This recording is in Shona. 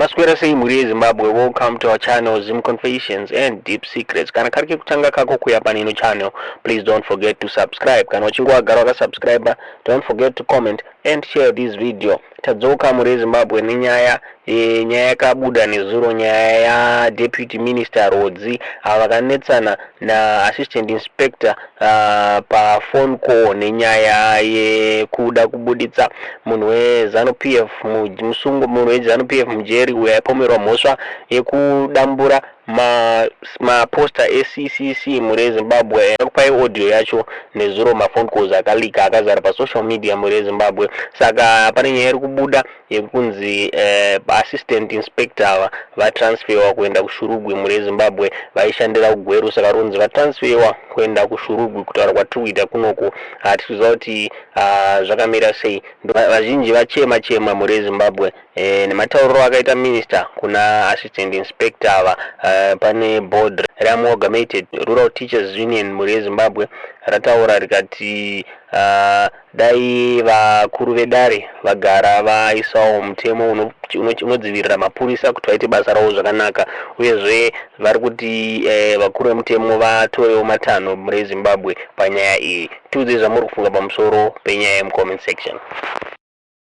Maswera sei mhuri yeZimbabwe? Welcome to our channel, Zim Confessions and Deep Secrets. Kana kari kekutanga kako kuya pane ino channel, please don't forget to subscribe. Kana uchinge wagara wakasubscribe, don't forget to comment and share this video. Tadzoka, mhuri yeZimbabwe, nenyaya nyaya yakabuda nezuro, nyaya yaDeputy Minister Rwodzi, ava vakanetsana naassistant inspector paphone call nenyaya yekuda kubuditsa munhu weZANU PF musungo, munhu weZANU PF mujeri uyo aipomerwa mhosva yekudambura maposter eCCC. Mhuri yeZimbabwe, kupai audio yacho nezuro. Maphone calls akaleaka, akazara pasocial media, mhuri yeZimbabwe. Saka pane nyaya iri kubuda yekunzi assistant inspector ava vatransferwa kuenda kuShurugwi. Mhuri yeZimbabwe, vaishandira kuGweru, saka runzi vatransferwa kuenda kuShurugwi. Kutaura kwatiri kuita kunoku, hatisi kuziva kuti zvakamira sei. Vazhinji vachema chema, mhuri yeZimbabwe, nematauriro akaita minister kuna assistant inspector ava. Pane board reAmalgamated Rural Teachers Union, mhuri yeZimbabwe, rataura rikati dai vakuru vedare vagara vaisawo mutemo unodzivirira mapurisa kuti vaite basa ravo zvakanaka. Uyezve vari kuti vakuru vemutemo vatorewo matanho, mhuri yeZimbabwe, panyaya iyi. Tiudzei zvamuri kufunga pamusoro penyaya yemucomment section.